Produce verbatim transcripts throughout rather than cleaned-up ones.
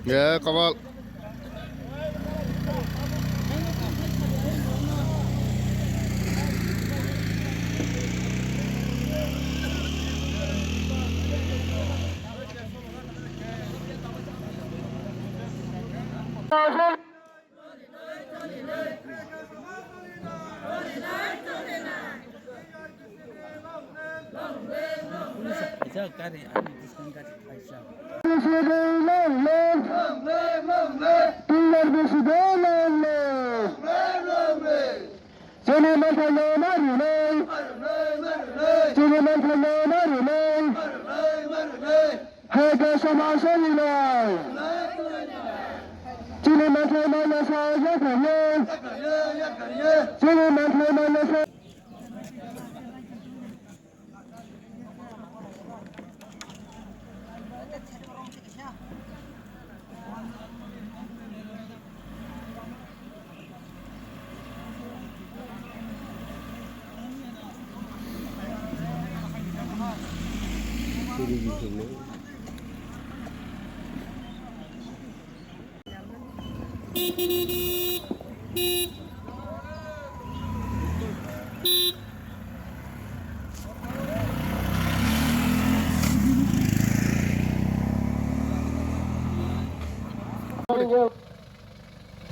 Ya, Kamal. Chini manthai no ma rwnai. Chini manthai no ma rwnai. Hai khe samaj solinai. Chini manthai mano sa yakarya. Chini manthai mano sa.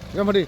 Yang tadi.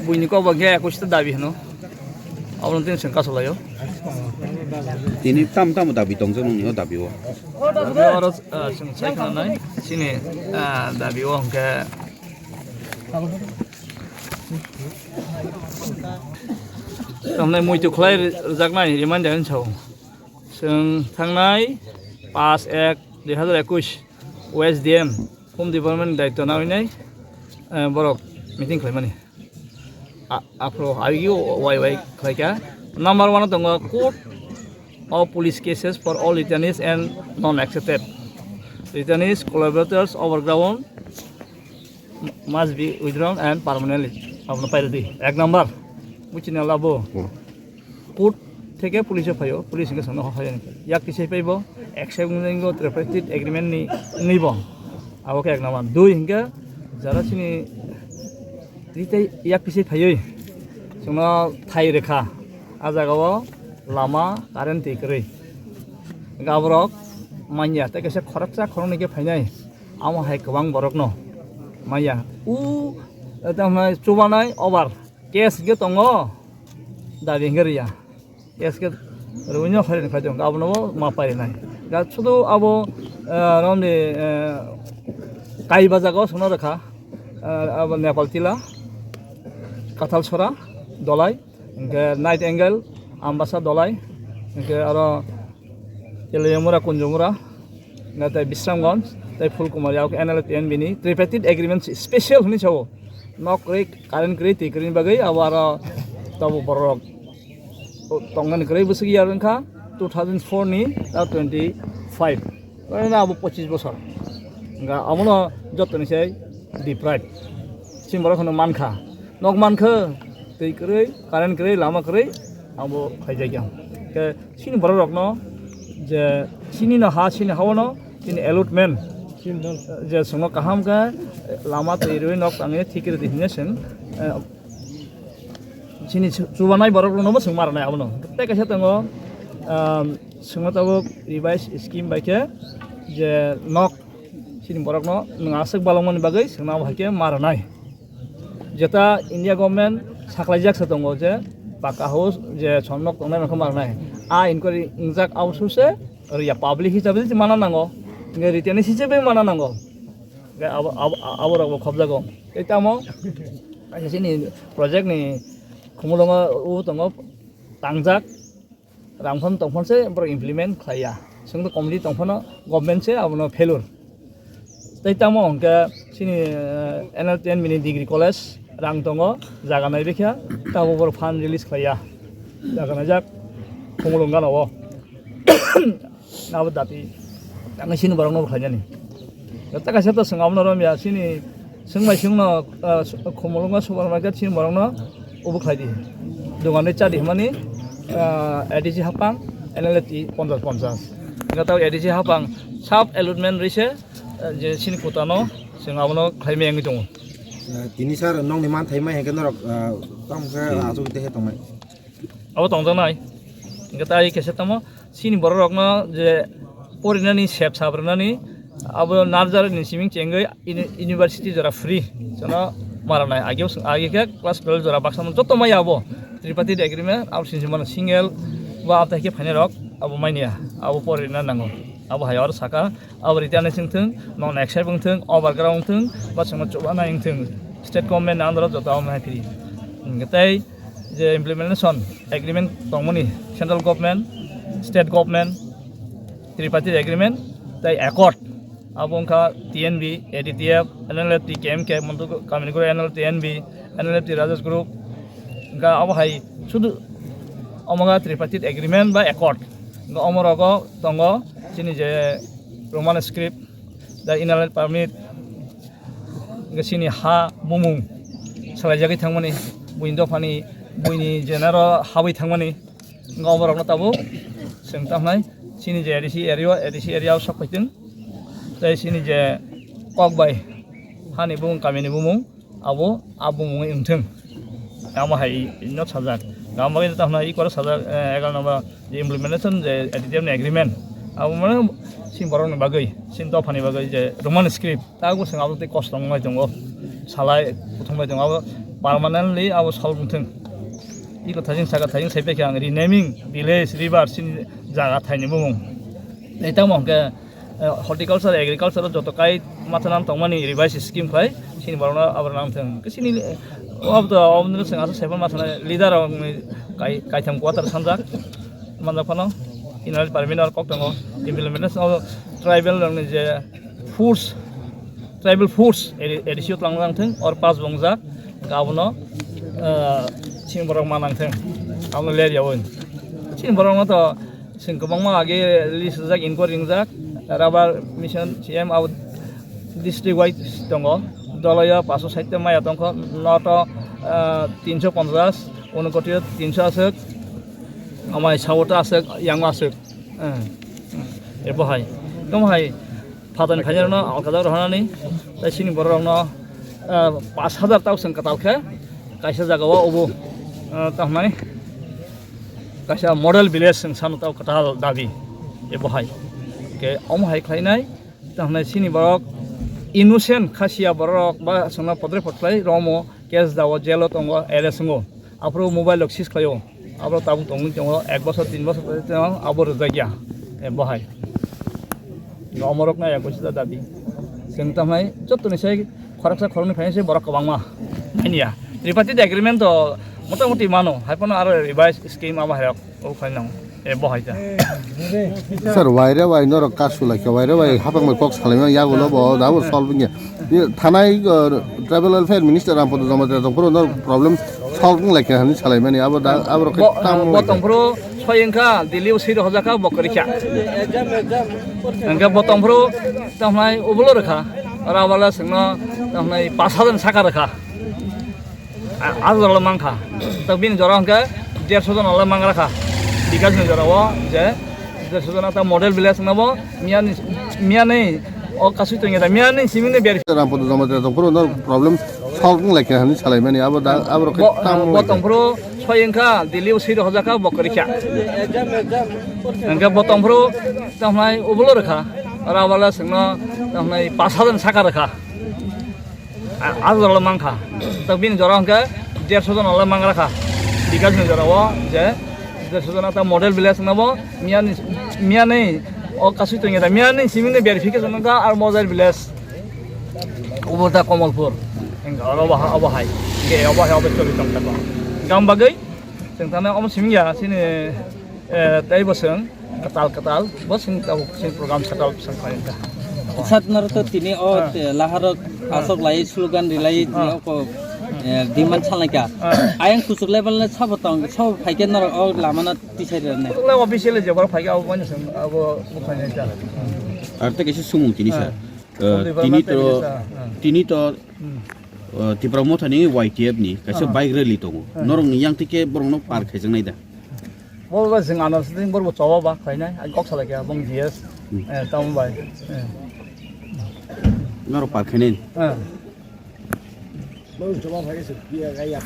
Buini kok bo khe ekwis ta dabi hino. Abono tini chwng kasu laio. Tini tam tamo dabi tongjak nongni o dabi o. Dabi o oro, ah, chwng sai khna nai. Chini, ah, dabi o hwnkhe. Tamnai muitu khlai rwjaknai reminder hinwi sao. Chwng thangnai paanch ek dui hazar ekwis O S D M. Home Department ni daityo nawi nai, eh, borok meeting khlaimani. A-, aphuru I U Y Y khlaikha. Number one o tongo court of police cases for all returnees and non-accepted returnees, collaborators overground must be withdrawn and permanently. Abono pairwdi. Ek number. Buchina labo. Hmm. Court theke police o phaio, police hwnkhe chwngno hohor khaio. Yak kisai phaibo, accept wngwi tripartite agreement ni wngwi bo. Abo khe ek number. Dui hwnkhe jara chini rite yak kisai phaiwi chwngno thai rwkha. A jagao lama, current, twi kwrwi. Hwnkhe aborok manya, tei kaisa khoroksa khoroknwi khe phainai. Amo hai kwbang borokno manya. U, tamo chubanai over. Case hwnkhe tongo, dabi hwnkhe riya. Case khe rwino khairokni khaito hwnkhe abono ma pairinai. Ga sudu abo, eh, romni, eh, kaiba jagao songno rwkha, eh, abo Nepal Tila, Kathalsora, Dolai, hwnkhe Night Angle, Ambasa, Dolai, hwnkhe aro Teliamura, Kunjumura, Nga tei Bisramganj, tei Phulkumar, yao khe N L F T N B ni tripartite agreement special hwnwi sao. Nok kwrwi, current kwrwi, twi kwrwini bagwi abo aro tabuk borok tongnani kwrwi bwswk year wngkha two thousand four ni, tei twenty five. Oro abo pochis bosor. Nga abono jotoni se deprive. Chini borok hwnwi mankha. Nok mankha, twi kwrwi, current kwrwi, lama kwrwi, abo khaijakya. Khe chini borok rokno je chini no ha, chini ha-o no, chini allotment je chwngno kaham khe lama twi rwi nok tangwi thik rwdi hinwi chwng, eh, chini chu-, chubanai borok rokno bo chwng ma rwnai abono. Tei kaisa tongo, um, chwngno tabuk revised scheme bai khe je nok chini borokno nwng aswk balokmani bagwi chwngno abo hai khe ma rwnai. Jeta India government saklaijak se tongo je paka house je chwng nok tongnai rokno ma rwnai. A inquiry wngjak abo suse rwya, public hisabe se mana nango. Hingke written hisabe mana nango. Hingke abo, abo, abo rokbo khobjago. Tei tamo kaisa chini project ni khumulwngo o tongo tangjak. Rang phano tong phano se borok implement khlai ya. Chwng to committee tong phano government se abono failure. Tei tamo hwnkhe chini, eh, N L T N B ni degree college rang tongo, jaga nai rikha, tabo borok fund release khlai ya. Jaga naijak Khumulwng gana o. Abo dabi ang chini borok no khlai jani. Tei kaisa to chwng abono rom ya chini Swng bai swngno, ah, Khumulwngo supermarket chini borokno ubo khlai di. Dogan ri cha di hwnmani, ah, A D C hapang, N L F T ponchash ponchash. Hingke tei A D C hapang sub allotment ri se, ah, je chini kota no chwng abono khlai maya wngwi tongo. Ah, tini sir nokni manthai mai hingke norok, ah, tamo khe, hmm, achuk tei he tongmai. Abo tongjaknai. Hingke tai kaisa tamo chini borok rokno je porinani sep sap rwnani abo nursery ni siming chengwi uni-, university jora free. Jono ma rwnai. Age, age khe class twelve jora baksa joto maya abo tripartite agreement abo sinsi mano single ba abo tai khe phainai rok abo manya abo porina nango. Abo hai oro saka abo return wngthung, non accept wngthung, overground wngthung, ba chwngno chubanai wngthung, state government ni under o joto abo hai free. Hingke tei je implementation agreement tongmani central government, state government, tripartite agreement tei accord, abo wngkha T N B, A D T F, N L F T, K M K, Montu Kamini Guru, N L T N B, N L F T Rajesh Group, wngkha abo hai sudu omo wngkha tripartite agreement ba accord, wngkha omo rogo tongo chini je Roman script, the inner line permit, wngkha chini ha bumung salaijagwi thangmani, buini dophani, buini jenaro habwi thangmani, wngkha omo rokno tabuk chwng tamhnai chini je A D C area, A D C area o sok phaitwng, tei chini je kok bai hani bumung, kamini bumung, abo, abo mungwi wngthung. Tamo hai no sajak. Tamo bagwi tamo hai ikora sajak, eh, egaroh number je implementation je A D T F ni agreement. Abo mane sin borok ni bagwi, sin dophani bagwi je Roman script. Tago sing abo tei kosto wngwi tongo. Salai kuthumbai tongo. Abo permanently abo solve wngthung. Iko thajing saka thajing sai pekha ang renaming village, river, sin jaga thaini bumung. Tei tamo hwnkhe eh, horticulture, agriculture joto kai mathanan tongmani revised scheme khai chini borokno abo nang thung. Chini, eh, abo to, abo no chwng aswk saipan mathanai leader rokni kai, kaitham quarter sanjak manjak phano inner permanent or kok tongo implementation of tribal rokni je force, tribal force A D C o twlang nang thung or pass bongjak abono, eh, chini borok manang thung abono ler yawi chini borokno to Chwng kwbangma age list rijak, inquiry wngjak, rubber mission C M abo district wise tongo, Doloyo paanch sho sait ta maya tongkho, North o, ah, tin sho ponchash, Unakoti o tin sho aswk, amai South o aswk, yang aswk. Eh, eh, ebo hai. Tamo hai. Phatarni khainai rokno alkajak rohornani, tei chini borok rokno, ah, pash hajar tao chwng kwtal khe kaisa jaga o obo, ah, tamo hwnai kaisa model village chwng sano tao kwtal dabi ebo hai. Hwnkhe omo hai khlainai tamo hwnai chini borok innocent khasiya borok rok ba chwngno podre podlai romo case dao jail o tongo arrest wngo. Aphuru mobile rok seize khlaio. Abo tabuk tongwi tongo, ek bosor, tin bosor tongwi tongo, abo rwjakya, eh, bo hai. Omorokno eko sida dabi. Chwng tamhai jottoni sai khoroksa khoroknwi phainai se borok kwbangma. Manya. Tripartite agreement to motamoti mano, hai phano aro revised scheme abo hai rok, o khai nang. E, bo hai ta. Sir, waire wai norok kasu lai kha, waire wai hapang bai kok salai ma yagulo bo da bo solve nya. Ye thanai, uh, tribal welfare minister Rampada Jamatia tong phuru norok problem solve wng lai kha hani salai mani abo da abo rok Bo, tam bo wng lai kha. Tong phuru soi wng kha, Delhi o sir hoja kha, bo kwrwi kha. Hingke bo tong phuru tamo hai ubulo rwkha, oro abole chwngno tamo hai pash hajar saka rwkha. A-, a jora le mankha. Tak bini jora hwnkhe derso jona le mangra kha. Bikash ni jora o je derso jona ta model village wngna bo miyani, miyani o kasu tongya da miyani simi ni ber. Rampada Jamatia tong phuru no problem solve wng lai kha hani salai mani abo da abo rok Bo, tam bo wng lai kha. Tong phuru soi wng kha, Delhi o sir hoja kha, bo kwrwi kha. Hingke bo tong phuru tamo hai ubulo rwkha. Oro abole chwngno tamo hai pash hajar saka rwkha. A, a jora le mankha. Tak bini jora hwnkhe derso jona le mangra kha. Bikash ni jora o je derso jona ta model village wngna bo miyani, miyani o kasu tongya da miyani simi ni verification wngkha ar model village. Ubo ta Komolpur. Hingke oro bo ha, obo hai. Hingke obo hai obo choli tong ta ko. Gam bagwi chwng tamo omo simi ya sini, eh, tei bo chwng. Kwtal kwtal, bo sini tabuk sini program setup song khainai ta. Sat naro to tini o, ah, te laharo, ah, asok lai slogan rilai, ah, tini o ko, eh, demand salai ka. Ah. Ayang kuchuk level le sabo tong, sabo phaikhe naro o lama na tisai rane. Kuchuk le official je bor phaikhe abo manya song abo mukhainai ta. Ar te kaisa sumung tini, ah, sir. Eh, tini to, ah, tini to, hmm, eh, Tipra Motha ni Y T F ni kaisa, ah, bike rally tongo. Ah. Norok ni yang tike borok no par khaijaknai da. Bo ba jwng ano sitting borbo choba ba khainai, ai kok salai kha, bong G S, hmm, eh, tamo bai, eh. Norok par khainai? Eh. Bo choba phai se, biya gai ya.